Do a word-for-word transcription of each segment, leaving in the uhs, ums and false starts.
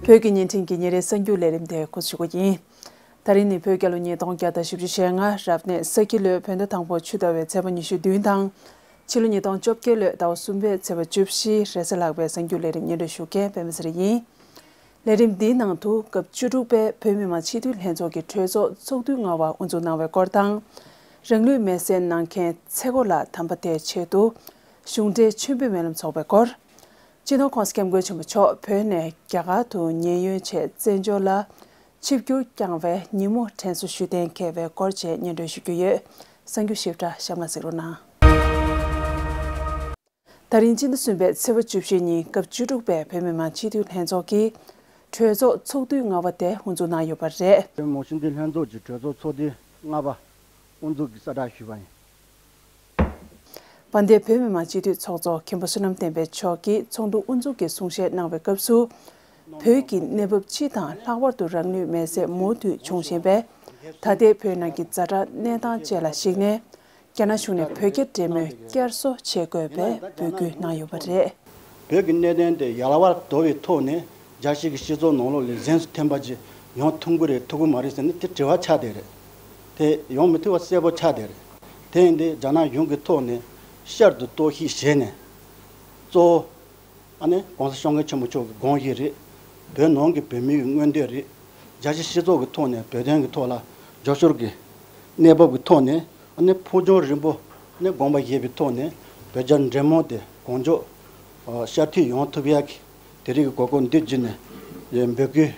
བོད་ཀྱི་བརྙན་འཕྲིན་གྱི་ཉིན་རེའི་གསར་འགྱུར་ལས་རིམ་དེ་འགོ་འཛུགས་ཞུ་རྒྱུ་ཡིན། ད་རིང་ནི་བོད་རྒྱལ་ལོ་ཉིས་སྟོང་བརྒྱ་དང་བཞི་བཅུ་ཞེ་ལྔ་རབ་གནས་ས་ཁྱི་ལོའི་བོད་ཟླ་དང་པོ་ཆུ་ཟླ་བའི་ཚེས་པ་ཉི་ཤུ་བདུན་དང་། ཕྱི་ལོ་ཉིས་སྟོང་བཅོ་བརྒྱད་ལོའི་ཟླ་བ་གསུམ་པའི་ཚེས་པ་བཅུ་བཞི་རེས་གཟའ་ལྷག་པའི་གསར་འགྱུར་ལས་རིམ་སྙན་སྒྲོན་ཞུ་མཁན་པད་མ་ཚེ་རིང་ཡིན། ལས་རིམ་འདིའི་ནང་དུ་སྐབས་བཅུ་དྲུག་པའི་བོད་མི་མང་སྤྱི་འཐུས་ལྷན་ཚོགས་ཀྱི་གྲོས་ཚོགས་ཚོགས་དུས་ལྔ་པ་དབུ་འཛུགས་གནང་བའི་སྐོར་དང་། རང་ལུས་མེར་སྲེག་གནང་མཁན་ཚེ་རྒོ་ལགས་དམ་པ་དེའི་ཆེད་དུ་གཞུང་འབྲེལ་མཆོད་འབུལ་སྨོན་ལམ་ཚོགས་པའི་སྐོར། སྤྱི་ནོར་༸གོང་ས་༸སྐྱབས་མགོན་ཆེན་པོ་མཆོག་བོད་ནས་རྒྱ་གར་དུ་ཉེན་གཡོལ་ཆེད་བཙན་བྱོལ་ལ་ཆིབས་བསྒྱུར་བསྐྱངས་པའི་ཉིན་མོ་དྲན་གསོ་ཞུ་གཏན་འཁེལ་བའི་སྐོར་བཅས་སྙན་སྒྲོན་ཞུ་རྒྱུ་ཡོད། གསར་འགྱུར་ཞིབ་ཕྲ་གཤམ་ལ་གཟིགས་རོགས་གནང་། ད་རིང་སྤྱི་ཟླ་གསུམ་པའི་ཚེས་པ་བཅུ་བཞི་ཉིན་སྐབས་བཅུ་དྲུག་པའི་བོད་མི་མང་སྤྱི་འཐུས་ལྷན་ཚོགས་ཀྱི་གྲོས་ཚོགས་ཚོགས་དུས་ལྔ་པ་དེ་དབུ་འཛུགས་གནང་ཡོད་པ་རེད། བོད་མི་མང་སྤྱི་འཐུས་ལྷན་ཚོགས་ཀྱི་གྲོས་ཚོགས་ཚོགས་དུས་ལྔ་པ་དབུ་འཛུགས་ཀྱི་གསལ་བསྒྲགས་ཞུས་པ་ཡིན། དཔལ་ལྡན་བོད་མི་མང་སྤྱི་འཐུས་ཚོགས་གཙོ་མཁན་པོ་བསོད་ནམས་བསྟན་འཕེལ་མཆོག་གིས་ཚོགས་འདུ་དབུ་འཛུགས་ཀྱི་གསུང་བཤད་གནང་བའི་སྐབས་སུ། བོད་ཀྱི་གནས་བབ་སྤྱི་དང་ལྷག་པར་དུ་རང་ལུས་མེར་སྲེག་མུ་མཐུད་བྱུང་བཞིན་པས། ད་ལྟའི་བོད་ནང་གི་ཛ་དྲག་གནས་སྟངས་བཅས་ལ་གཞིགས་ནས། རྒྱ་ནག་གཞུང་ནས་བོད་རྒྱ་འབྲེལ་མོལ་བསྐྱར་གསོ་བྱེད་དགོས་པའི་འབོད་སྐུལ་གནང་ཡོད་པ་རེད། བོད་ཀྱི་གནད་དོན་དེ་ཡལ་བར་དོར་བའི་ཐོག་ནས་རྒྱལ་སྤྱི་གི་སྤྱི་ཚོགས་ནང་ལོགས་ལ་གཟེངས་སུ་ཐོན་པ་ཅིག་ཡོང་ཐུབ་ཀྱི་རེད་ཐུབ་ཀྱི་མ་རེད་ཟེར་ནས་དེ་དྲི་བ་ཆགས་བསྡད་རེད། དེ་ཡོང་མི་ཐུབ་པ་གསལ་པོ་ཆགས་བསྡད་རེད། དེ་ཡིན་དུས་རྒྱ་ནག་གཞུང་གི་ཐོག་ནས་བསྐྱར་དུ་རྟོག་ཞིབ་བྱས་ནས་གཙོ་བོ། ཨ་ནི་༸གོང་ས་༸སྐྱབས་མགོན་ཆེན་པོ་མཆོག་གི་དགོངས་གཞི་རེད། བོད་ནང་གི་བོད་མིའི་མངོན་འདོད་རེད། རྒྱལ་སྤྱིའི་སྤྱི་ཚོགས་ཀྱི་ཐོག་ནས་བོད་དོན་གྱི་ཐོག་ལ་རྒྱབ་སྐྱོར་གྱི་གནས་བབ་ཀྱི་ཐོག་ནས་ཨ་ནི་ཕུགས་རྒྱང་རིང་པོ་ནས་དགོངས་པ་བཞེས་པའི་ཐོག་ནས་བོད་རྒྱ་འབྲེལ་མོལ་དེ་གང་མགྱོགས་བསྐྱར་མཐུད་ཡོང་ཐུབ་ཡག་གི་དེ་རིགས་ཀྱི་གོ་སྐབས་འདི་བརྒྱུད་ནས་འབོད་སྐུལ་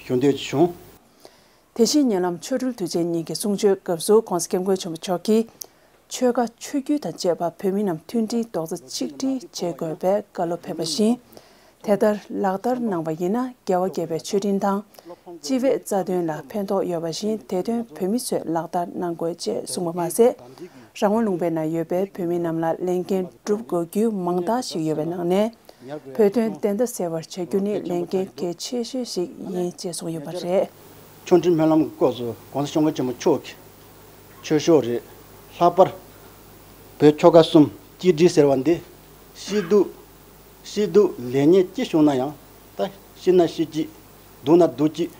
ཞུ་འདོད་བྱུང་། དེ་བཞིན་ཉེ་ལམ་ཆོ་འཕྲུལ་དུས་ཆེན་ཉིན་གྱི་གསུང་ཆོས་སྐབས་སུ་༸གོང་ས་༸སྐྱབས་མགོན་ཆེན་པོ་མཆོག་གིས། ཆོལ་ཁ་ཆོས་བརྒྱུད་དང་བཅས་པ་བོད་མི་རྣམས་མཐུན་སྒྲིལ་རྡོག་རྩ་གཅིག་སྒྲིལ་བྱེད་དགོས་པའི་བཀའ་སློབ་ཕེབས་པ་བཞིན། དེ་ལྟར་ལག་བསྟར་གནང་བ་ཡིན་ན་རྒྱལ་བ་དགྱེས་པའི་མཆོད་སྤྲིན་དང་། སྤྱི་པའི་རྩ་དོན་ལ་ཕན་ཐོགས་ཡོད་པ་བཞིན་དེ་དོན་བོད་མི་ཚོས་ལག་བསྟར་གནང་དགོས་ཅེས་གསུངས་པ་མ་ཟད། རང་དབང་ལུང་པའི་ནང་ཡོད་པའི་བོད་མི་རྣམས་ལ་ལས་འགན་སྒྲུབ་དགོས་རྒྱུ་མང་དག་ཞིག་ཡོད་པའི་ནང་ནས། བོད་དོན་བདེན་མཐའ་གསལ་བར་བྱ་རྒྱུ་ནི་ལས་འགན་གལ་ཆེ་ཤོས་ཤིག་ཡིན་ཅེས་གསུངས་ཡོད་པ་རེད། ཆོ་འཕྲུལ་སྨོན་ལམ་གྱི་སྐབས་སུ་༸གོང་ས་༸སྐྱབས་མགོན་ཆེན་པོ་མཆོག་གིས་ཆོས་ཕྱོགས་རེད། ལྷག་པར་བོད་ཆོལ་ཁ་གསུམ་གཅིག་སྒྲིལ་ཟེར་བ་འདི་སྐྱིད་སྡུག་སྐྱིད་སྡུག་ལེགས་ཉེས་ཅི་བྱུང་ན་ཡང་ད་ཤི་ན་ཤི་གཅིག་སྡུག་ན་སྡུག་གཅིག་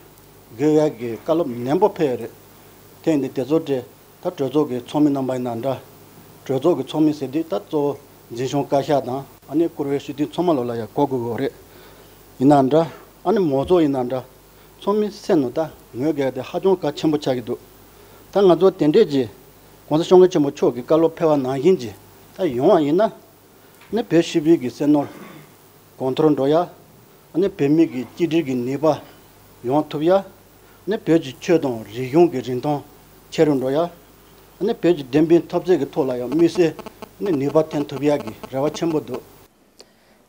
དགོས་ཡག་གི་བཀའ་སློབ་ནན་པོ་ཕེབས་ཡོད་རེད། དེ་ཡིན་དུས་དེ་ཚོ་དེ། ད་གྲོས་ཚོགས་ཀྱི་ཚོགས་མི་རྣམ་པ་ཡིན་ན་འདྲ། གྲོས་ཚོགས་ཀྱི་ཚོགས་མི་ཟེར་དུས་ད་གཙོ་བོ་འཛིན་སྐྱོང་བཀའ་ཤག་དང་ཨ་ནི་བཀུར་འོས་སྤྱི་འཐུས་ཚང་མ་ལོ་ལ་ཡང་གོ་དགོས་ཀྱི་ཡོད་རེད། ཡིན་ན་འདྲ། ཨ་ནི་མང་ཚོགས་ཡིན་ན་འདྲ། ཚོགས་མི་སེམས་ནང་ད་ངོས་བགད་དེ་ཧ་ཅང་གལ་ཆེན་པོ་ཆགས་ཀྱི་འདུག་ད་ང་ཚོ་དེ་འདྲས་ཀྱི་༸གོང་ས་༸སྐྱབས་མགོན་ཆེན་པོ་མཆོག་གི་བཀའ་སློབ་ཕེབས་པ་ནང་བཞིན་གྱི་ད་ཡོང་བ་ཡིན་ན། ནི་བོད་སྤྱི་པའི་གི་སེམས་ནོར་གོང་མཐོར་འགྲོ་ཡ། ནི་བོད་མི་གི་གཅིག་སྒྲིལ་གི་ནུས་པ་ཡོང་ཐུབ་ཡ། ནི་བོད་ཀྱི་ཆོས་དང་རིག་གཞུང་གི་རིན་ཐང་ཆེ་རུ་འགྲོ་ཡ། ནི་བོད་ཀྱི་བདེན་པའི་འཐབ་རྩོད་ཀྱི་ཐོག་ལ་ཡང་དམིགས་བསལ་ནི་ནུས་པ་ཐོན་ཐུབ་ཡ་གི་རེ་བ་ཆེན་པོ་འདུག་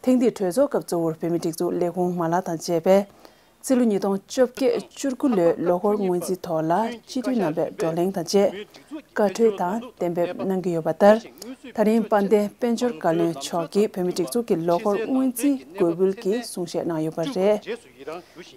ཐེངས་འདིའི་གྲོས་ཚོགས་སྐབས་གཙོ་བོར་བོད་མིའི་སྒྲིག་འཛུགས་ལས་ཁུངས་མ་ལག་དང་བཅས་པས། རྩིས་ལོ་ཉིས་སྟོང་བཅོ་བརྒྱད་བཅུ་དགུ་ལོའི་ལོ་འཁོར་སྔོན་རྩིས་ཐོག་ལ་སྤྱི་འཐུས་རྣམ་པས་བགྲོ་གླེང་དང་བཅས་བཀའ་འཁྲོལ་དང་གཏན་འབེབས་གནང་གི་ཡོད་པ་ལྟར། ད་རིང་དཔལ་ལྡན་དཔལ་འབྱོར་བཀའ་བློན་མཆོག་གིས་བོད་མིའི་སྒྲིག་འཛུགས་ཀྱི་ལོ་འཁོར་སྔོན་རྩིས་དགོས་འབུལ་གྱི་གསུང་བཤད་གནང་ཡོད་པ་རེད།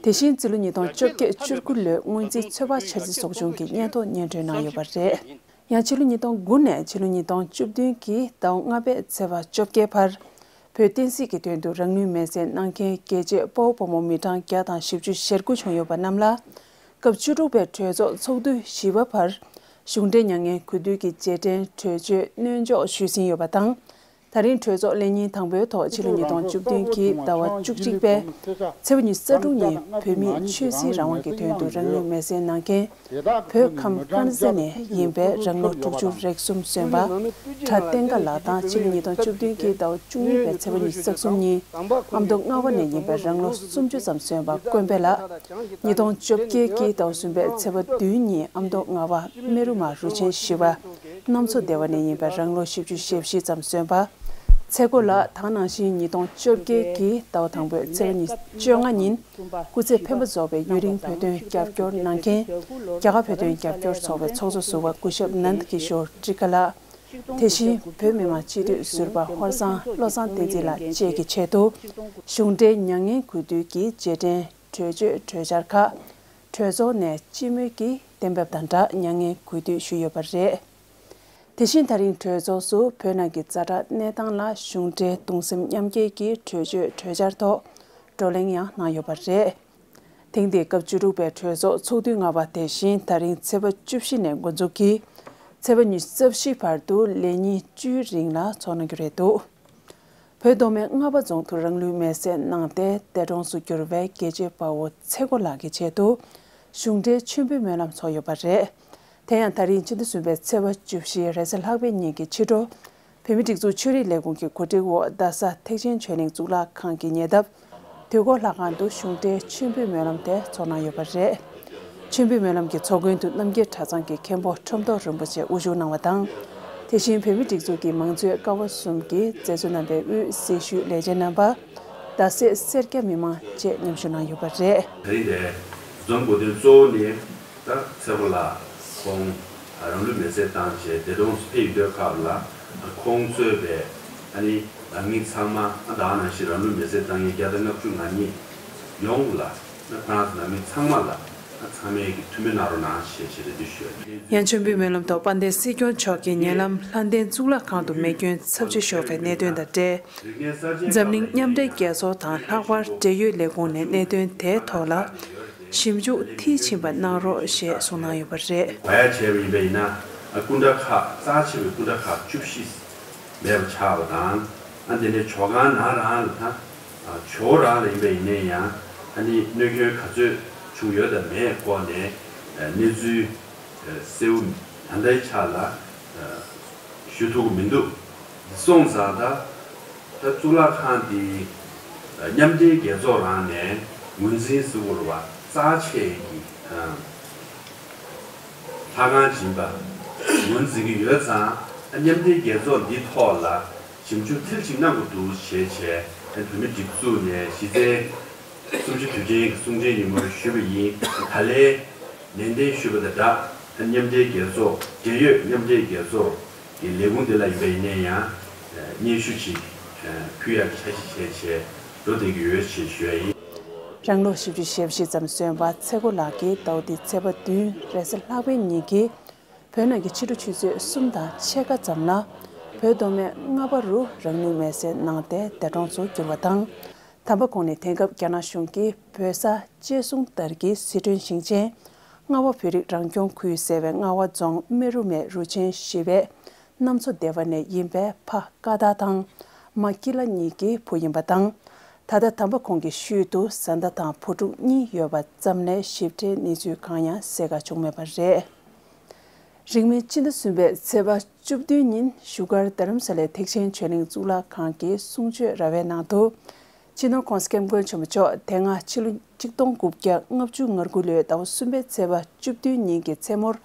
དེ་བཞིན་རྩིས་ལོ་ཉིས་སྟོང་བཅོ་བརྒྱད་བཅུ་དགུ་ལོའི་སྔོན་རྩིས་ཚོད་དཔག་འཆར་རྩིས་ཚོགས་ཆུང་གི་སྙན་ཐོ་སྙན་སྒྲོན་གནང་ཡོད་པ་རེད། ཡང་ཕྱི་ལོ་ཉིས་སྟོང་དགུ་ནས་ཕྱི་ལོ་ཉིས་སྟོང་བཅུ་བདུན་གྱི་ཟླ་བ་ལྔ་པའི་ཚེས་པ་བཅོ་བརྒྱད་བར། བོད་བསྟན་སྲིད་ཀྱི་དོན་དུ་རང་ལུས་མེར་སྲེག་གནང་མཁན་རྒྱལ་གཅེས་དཔའ་བོ་དཔའ་མོ་མི་གྲངས་བརྒྱ་དང་བཞི་བཅུ་ཞེ་དགུ་བྱུང་ཡོད་པ་རྣམས་ལ། སྐབས་བཅུ་དྲུག་པའི་གྲོས་ཚོགས་ཚོགས་དུས་བཞི་པ་བར། གཞུང་འབྲེལ་མྱ་ངན་གུས་འདུད་ཀྱི་རྗེས་དྲན་གྲོས་ཆོད་སྣོལ་འཇོག་ཞུས་ཟིན་ཡོད་པ་དང་། ད་རིང་གྲོས་ཚོགས་ལས་ཉིན་དང་པོའི་ཐོག་ཕྱི་ལོ་ཉིས་སྟོང་བཅུ་བདུན་གྱི་ཟླ་བ་བཅུ་གཅིག་པའི་ཚེས་པ་ཉི་ཤུ་རྩ་དྲུག་ཉིན་བོད་མིའི་ཆོས་སྲིད་རང་དབང་གི་དོན་དུ་རང་ལུས་མེར་སྲེག་གནང་མཁན། བོད་ཁམས་དཀར་མཛེས་ནས་ཡིན་པའི་རང་ལོ་དྲུག་ཅུ་རེ་གསུམ་སོན་པ། གྲྭ་བསྟན་དགའ་ལགས་དང་ཕྱི་ལོ་ཉིས་སྟོང་བཅུ་བདུན་གྱི་ཟླ་བ་བཅུ་གཉིས་པའི་ཚེས་པ་ཉི་ཤུ་རྩ་གསུམ་ཉིན་ཨ་མདོ་རྔ་བ་ནས་ཡིན་པའི་རང་ལོ་སུམ་ཅུ་ཙམ་སོན་པ་དཀོན་པེ་ལགས། ཉིས་སྟོང་བཅོ་བརྒྱད་ཀྱི་ཟླ་བ་གསུམ་པའི་ཚེས་པ་བདུན་ཉིན་ཨ་མདོ་རྔ་བ་རྨེ་རུ་མ་རུ་ཆེན་བཞི་པ་གནམ་མཚོ་སྡེ་བ་ནས་ཡིན་པའི་རང་ལོ་བཞི་བཅུ་ཞེ་བཞི་ཙམ་སོན་པ། ཚེ་རྒོ་ལགས་དེ་ནང་བཞིན་ཉིས་སྟོང་བཅོ་བརྒྱད་ཀྱི་ཟླ་བ་དང་པོའི་ཚེས་པ་ཉི་ཤུ་རྩ་ལྔ་ཉིན། སྐུ་ཚེ་འཕེན་པ་རྫོགས་པའི་ཡུན་རིང་བོད་དོན་རྒྱབ་སྐྱོར་གནང་མཁན། རྒྱ་གར་བོད་དོན་རྒྱབ་སྐྱོར་ཚོགས་པའི་ཚོགས་གཙོ་ཟུར་པ་སྐུ་ཞབས་ནནྡ་ཀི་ཤོར་ཀྲི་ཀ་ལགས། དེ་བཞིན་བོད་མི་མང་སྤྱི་འཐུས་ཟུར་པ་ཧོར་གཙང་བློ་བཟང་བསྟན་འཛིན་ལགས་བཅས་ཀྱི་ཆེད་དུ། གཞུང་འབྲེལ་མྱ་ངན་གུས་འདུད་ཀྱི་རྗེས་དྲན་གྲོས་ཆོད་གྲོས་འཆར་ཁག་གྲོས་ཚོགས་ནས་སྤྱི་མོས་ཀྱིས་གཏན་འབེབས་དང་སྦྲགས་མྱ་ངན་གུས་འདུད་ཞུས་ཡོད་པ་རེད། དེ་བཞིན་ད་རིང་གྲོས་ཚོགས་སུ་བོད་ནང་གི་ཛ་དྲག་གནས་སྟངས་ལ་གཞུང་འབྲེལ་གདུང་སེམས་མཉམ་སྐྱེད་ཀྱི་གྲོས་ཆོད་གྲོས་འཆར་ཐོག་བགྲོ་གླེང་ཡང་གནང་ཡོད་པ་རེད། ཐེངས་འདིའི་སྐབས་བཅུ་དྲུག་པའི་གྲོས་ཚོགས་ཚོགས་དུས་ལྔ་པ་དེ་བཞིན་ད་རིང་ཚེས་པ་བཅུ་བཞི་ནས་འགོ་འཛུགས་ཀྱིས་ཚེས་པ་ཉི་ཤུ་རྩ་བཞི་བར་དུ་ལས་ཉིན་བཅུའི་རིང་ལ་འཚོགས་གནང་རྒྱུ་རེད་འདུག་བོད་མདོ་སྨད་རྔ་པ་རྫོང་དུ་རང་ལུས་མེར་སྲེག་གནང་སྟེ་འདས་གྲོངས་སུ་གྱུར་བའི་རྒྱལ་གཅེས་དཔའ་བོ་ཚེ་མགོ་ལགས་ཀྱི་ཆེད་དུ་གཞུང་འབྲེལ་མཆོད་འབུལ་སྨོན་ལམ་ཚོགས་ཡོད་པ་རེད། དེ་ཡང་ད་རིང་ཕྱི་ཟླ་གསུམ་པའི་ཚེས་པ་བཅུ་བཞི་རེས་གཟའ་ལྷག་པའི་ཉིན་གྱི་ཕྱི་དྲོ། བོད་མིའི་སྒྲིག་འཛུགས་ཆོས་རིག་ལས་ཁུངས་ཀྱི་གོ་སྒྲིག་འོག་རྡ་ས་ཐེག་ཆེན་ཆོས་གླིང་གཙུག་ལག་ཁང་གི་ཉེ་འདབས་དུས་འཁོར་ལྷ་ཁང་དུ་གཞུང་འབྲེལ་མཆོད་འབུལ་སྨོན་ལམ་དེ་ཚོགས་གནང་ཡོད་པ་རེད། མཆོད་འབུལ་སྨོན་ལམ་གྱི་ཚོགས་མགོན་དུ་རྣམ་རྒྱལ་གྲྭ་ཚང་གི་མཁན་པོ་ཁྲོམ་ཐོག་རིན་པོ་ཆེ་དབུ་བཞུགས་གནང་བ་དང་། དེ་བཞིན་བོད་མིའི་སྒྲིག་འཛུགས་ཀྱི་མང་གཙོའི་ཀ་བ་གསུམ་གྱི་མཛད་གཙོ་རྣམ་པའི་དབུས་སྲི་ཞུའི་ལས་བྱེད་རྣམ་པ། རྡ་སའི་སེར་སྐྱ་མི་མང་བཅས་མཉམ་ཞུགས་གནང་ཡོད་པ་རེད། དེ་རིང་འདིར་འཛོམས་དགོས་དོན་གཙོ་བོ་ནི། ད་ཚེ་མགོ་ལགས་ཁོང་རང་ལུས་མེར་སྲེག་བཏང་རྗེས་འདས་གྲོངས་སུ་ཕེབས་ཡོང་དུས་སྐབས་ལ། ཁོང་གཙོས་པའི་ཨ་ནི་འདང་ངེས་ཚང་མ། ཨ་ད་ག་ནང་བཞིན་རང་ལུས་མེར་སྲེག་བཏང་མཁན་བརྒྱ་དང་ལྔ་བཅུ་ང་གཉིས་ཡོངས་ལ། ཨ་ད་ག་ནང་བཞིན་འདང་ངེས་ཚང་མ་ལ། ཨ་ཚང་མས་ཀྱི་ཐུགས་སྨོན་གནང་རོགས་གནང་ཞེས་ཞེས་རེ་འདུན་ཞུ་ཡ། ཡང་མཆོད་འབུལ་སྨོན་ལམ་ཐོག་དཔལ་ལྡན་སྲིད་སྐྱོང་མཆོག་གིས་ཉེ་ལམ་ལྷ་ལྡན་གཙུག་ལག་ཁང་དུ་མེ་སྐྱོན་ཚབས་ཆེ་ཤོར་བའི་གནད་དོན་དང་འབྲེལ། འཛམ་གླིང་མཉམ་འབྲེལ་རྒྱལ་ཚོགས་དང་ལྷག་པར་འབྲེལ་ཡོད་ལས་ཁུངས་ནས་གནད་དོན་དེའི་ཐོག་ལ་ཞིབ་འཇུག་མཐིལ་ཕྱིན་པ་གནང་རོགས་ཞེས་གསུངས་གནང་ཡོད་པ་རེད། བ་ཡ་བྱས་པ་ཡིན་པ་ཡིན་ན། ཨ་སྐུ་འདྲ་ཁག་རྩ་ཆེ་བའི་སྐུ་འདྲ་ཁག་བཅུ་བཞི་མེད་པ་ཆགས་པ་དང་། ཨ་དེ་ནས་ཇོ་ཁང་ནང་རང་ལ་ད། ཨ་ཇོ་བོ་རང་ལ་ཡིན་པ་ཡིན་ནའི་ཡང་། ཨ་ནི་གནོད་སྐྱོན་ག་ཚོད་བྱུང་ཡོད་དམ་མེད་སྐོར་ནས་གནས་ཚུལ་གསལ་བོ་ད་ལྟའི་ཆ་ལ་ཞུ་ཐུབ་ཀྱི་མི་འདུག་སོང་ཙང་ད། ད་གཙུག་ལག་ཁང་འདི་མཉམ་འབྲེལ་རྒྱལ་ཚོགས་རང་ནས་ངོས་འཛིན་ཟེར་དགོས་རེད་བ། རྩ་ཆེ་གི་ལྷ་ཁང་ཡིན་པ་ངོས་འཛིན་གྱི་ཡོད་ཙང་། མཉམ་འབྲེལ་རྒྱལ་ཚོགས་འདི་ཐོག་ལ་ཞིབ་འཇུག་མཐིལ་གཅིག་གནང་དགོས་འདུག་ཞེས་བྱས། བོད་མི་སྒྲིག་འཛུགས་ནས་གཞི་རྩའི་གསུམ་བཅུ་དུས་དྲན་གྱི་གསུང་འཕྲིན་ཉིན་མོར་ཞུས་པ་ཡིན། ད་ལན་ནན་ཏན་ཞུས་པ་དང་སྦྲགས། མཉམ་འབྲེལ་རྒྱལ་ཚོགས། འབྲེལ་ཡོད་མཉམ་འབྲེལ་རྒྱལ་ཚོགས་ཀྱི་ལས་ཁུངས་འདི་ལ་ཡིན་པ་ཡིན་ན་ཡང་སྙན་ཞུ་ཅིག་ཕུལ་ཡག་གི་འཆར་གཞི་བྱས་བྱས་འགྲོ་བསྡད་ཀྱི་ཡོད་ཅེས་ཞུ་ཡ་ཡིན། རང་ལོ་བཞི་བཅུ་ཞེ་བཞི་ཙམ་སོན་པ་ཚེ་མགོ་ལགས་ཀྱིས་ཟླ་བ་འདིའི་ཚེས་པ་བདུན་རེས་གཟའ་ལྷག་པའི་ཉིན་གྱི་བོད་ནང་གི་ཕྱི་དྲོ་ཆུ་ཚོད་གསུམ་དང་ཕྱེད་ཀ་ཙམ་ལ་བོད་མདོ་སྨད་རྔ་པ་རུ་རང་ལུས་མེར་སྲེག་གནང་སྟེ་འདས་གྲོངས་སུ་གྱུར་བ་དང་། དམ་པ་ཁོང་ནི་དེང་སྐབས་རྒྱ་ནག་གཞུང་གིས་བོད་ས་གཅེས་སྲུང་ལྟར་གྱི་སི་ཁྲོན་ཞིང་ཆེན་རྔ་བ་བོད་རིགས་རང་སྐྱོང་ཁུལ་ཟེར་བའི་རྔ་བ་རྫོང་སྨེ་རུ་སྨད་རུ་ཆེན་བཞི་པའི་གནམ་མཚོ་སྡེ་བ་ནས་ཡིན་པའི་ཕ་ཀ་དག་དང་མ་ཀི་ལ་གཉིས་ཀྱི་བུ་ཡིན་པ་དང་། ད་ལྟ་དམ་པ་ཁོང་གི་ཤུལ་དུ་བཟའ་ཟླ་དང་བུ་ཕྲུག་གཉིས་ཡོད་པ་ཙམ་ལས་ཞིབ་ཕྲའི་གནས་ཚུལ་གང་ཡང་གསལ་ཁ་བྱུང་མེད་པ་རེད། རིང་མིན་ཕྱི་ཟླ་གསུམ་པའི་ཚེས་པ་བཅུ་བདུན་ཉིན་བཞུགས་སྒར་རྡ་རམ་ས་ལའི་ཐེག་ཆེན་ཆོས་གླིང་གཙུག་ལག་ཁང་གི་གསུང་ཆོས་ར་བའི་ནང་དུ། སྤྱི་ནོར་༸གོང་ས་༸སྐྱབས་མགོན་ཆེན་པོ་མཆོག་དེ་སྔ་ཕྱི་ལོ་ཆིག་སྟོང་དགུ་བརྒྱ་ལྔ་བཅུ་ང་དགུ་ལོའི་ཟླ་བ་གསུམ་པའི་ཚེས་པ་བཅུ་བདུན་ཉིན་གྱི་མཚན་མོར།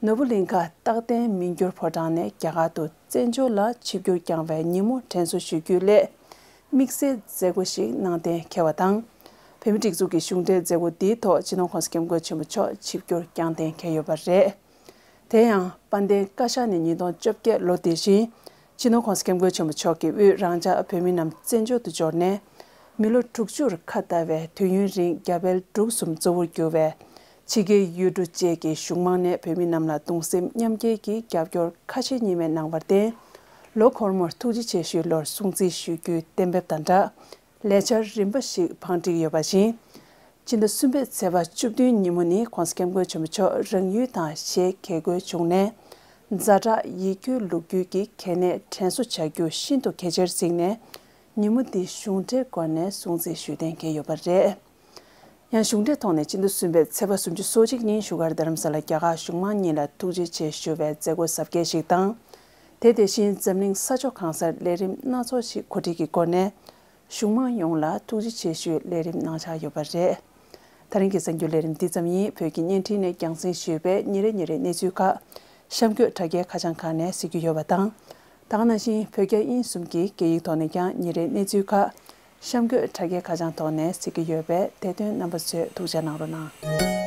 ནོར་བུ་གླིང་ཁ་རྟག་བརྟན་མི་འགྱུར་ཕོ་བྲང་ནས་རྒྱ་གར་དུ་བཙན་བྱོལ་ལ་ཆིབས་བསྒྱུར་བསྐྱངས་པའི་ཉིན་མོ་དྲན་གསོ་ཞུ་རྒྱུའི་སླད། དམིགས་བསལ་མཛད་སྒོ་ཞིག་གནང་གཏན་འཁེལ་བ་དང་། བོད་མིའི་སྒྲིག་འཛུགས་ཀྱི་གཞུང་འབྲེལ་མཛད་སྒོ་འདིའི་ཐོག་སྤྱི་ནོར་༸གོང་ས་༸སྐྱབས་མགོན་ཆེན་པོ་མཆོག་ཆིབས་བསྒྱུར་བསྐྱངས་གཏན་འཁེལ་ཡོད་པ་རེད། དེ་ཡང་དཔལ་ལྡན་བཀའ་ཤག་ནས་ཉིས་སྟོང་བཅོ་བརྒྱད་ལོ་དེ་བཞིན་སྤྱི་ནོར་༸གོང་ས་༸སྐྱབས་མགོན་ཆེན་པོ་མཆོག་གིས་དབུས་རང་འཇགས་བོད་མི་རྣམས་བཙན་བྱོལ་དུ་འབྱོར་ནས་མི་ལོ་དྲུག་ཅུར་ཁ་བཏགས་པའི་དུས་ཡུན་རིང་རྒྱ་བལ་འབྲུག་གསུམ་གཙོ་བོར་གྱུར་བའི་ཕྱི་རྒྱལ་ཡུལ་གྲུ་བཅས་ཀྱི་གཞུང་མང་ནས་བོད་མི་རྣམས་ལ་གདུང་སེམས་མཉམ་སྐྱེད་ཀྱི་རྒྱབ་སྐྱོར་ཁ་ཕྱེ་གཉིས་མེད་གནང་བར་བརྟེན། ལོ་འཁོར་མོར་ཐུགས་རྗེ་ཆེ་ཞུའི་ལོར་སྲུང་བརྩི་ཞུ་རྒྱུའི་གཏན་འབེབས་དང་སྦྲགས། ལས་འཆར་རིམ་པ་ཞིག་བང་སྒྲིག་ཡོད་པ་བཞིན། སྤྱི་ཟླ་གསུམ་པའི་ཚེས་པ་བཅུ་བདུན་ཉིན་མོ་ནི་༸གོང་ས་༸སྐྱབས་མགོན་ཆེན་པོ་མཆོག་རང་ཡུལ་དང་གཞིས་ཀྱི་དགོས་བྱུང་ནས། ཛ་དྲག་ཡིད་སྐྱོའི་ལོ་རྒྱུས་ཀྱི་གལ་གནད་དྲན་གསོ་བྱ་རྒྱུ་ཤིན་ཏུ་གལ་ཆེར་གཟིགས་ནས། ཉིན་མོ་འདི་གཞུང་འབྲེལ་སྒོ་ནས་སྲུང་བརྩི་ཞུ་གཏན་འཁེལ་ཡོད་པ་རེད། ཡང་གཞུང་འབྲེལ་ཐོག་ནས་སྤྱི་ཟླ་གསུམ་པའི་ཚེས་པ་སུམ་ཅུ་སོ་གཅིག་ཉིན་བཞུགས་སྒར་རྡ་རམ་ས་ལ་རྒྱ་གར་གཞུང་མང་གཉིས་ལ་ཐུགས་རྗེ་ཆེ་ཞུ་བའི་མཛད་སྒོ་གཟབ་རྒྱས་ཤིག་དང་། དེ་དེ་བཞིན་འཛམ་གླིང་ས་ཕྱོགས་གང་སར་ལས་རིམ་སྣ་ཚོགས་ཤིག་གོ་སྒྲིག་གི་སྒོ་ནས། གཞུང་མང་ཡོངས་ལ་ཐུགས་རྗེ་ཆེ་ཞུའི་ལས་རིམ་གནང་འཆར་ཡོད་པ་རེད། ད་རིང་གི་གསར་འགྱུར་ལས་རིམ་འདི་ཙམ་ཡིན། བོད་ཀྱི་བརྙན་འཕྲིན་ནས་རྒྱང་སྲིང་ཞུས་པའི་ཉིན་རེ་ཉིན་རེའི་གནས་ཚུལ་ཁག་གཤམ་འཁོད་དྲ་རྒྱའི་ཁ་བྱང་ཁག་ནས་གཟིགས་རྒྱུ་ཡོད་པ་དང་། ད་ག་ནང་བཞིན་བོད་རྒྱ་དབྱིན་གསུམ་གྱི་སྐད་ཡིག་ཐོག་ནས་ཀྱང་ཉིན་རེའི་གནས་ཚུལ་ཁག་གཤམ་འཁོད་དྲ་རྒྱའི་ཁ་བྱང་ཐོག་ནས་གཟིགས་རྒྱུ་ཡོད་པས། དེ་དོན་རྣམ་པ་ཚོས་ཐུགས་རྗེ་གནང་རོགས་གནང་།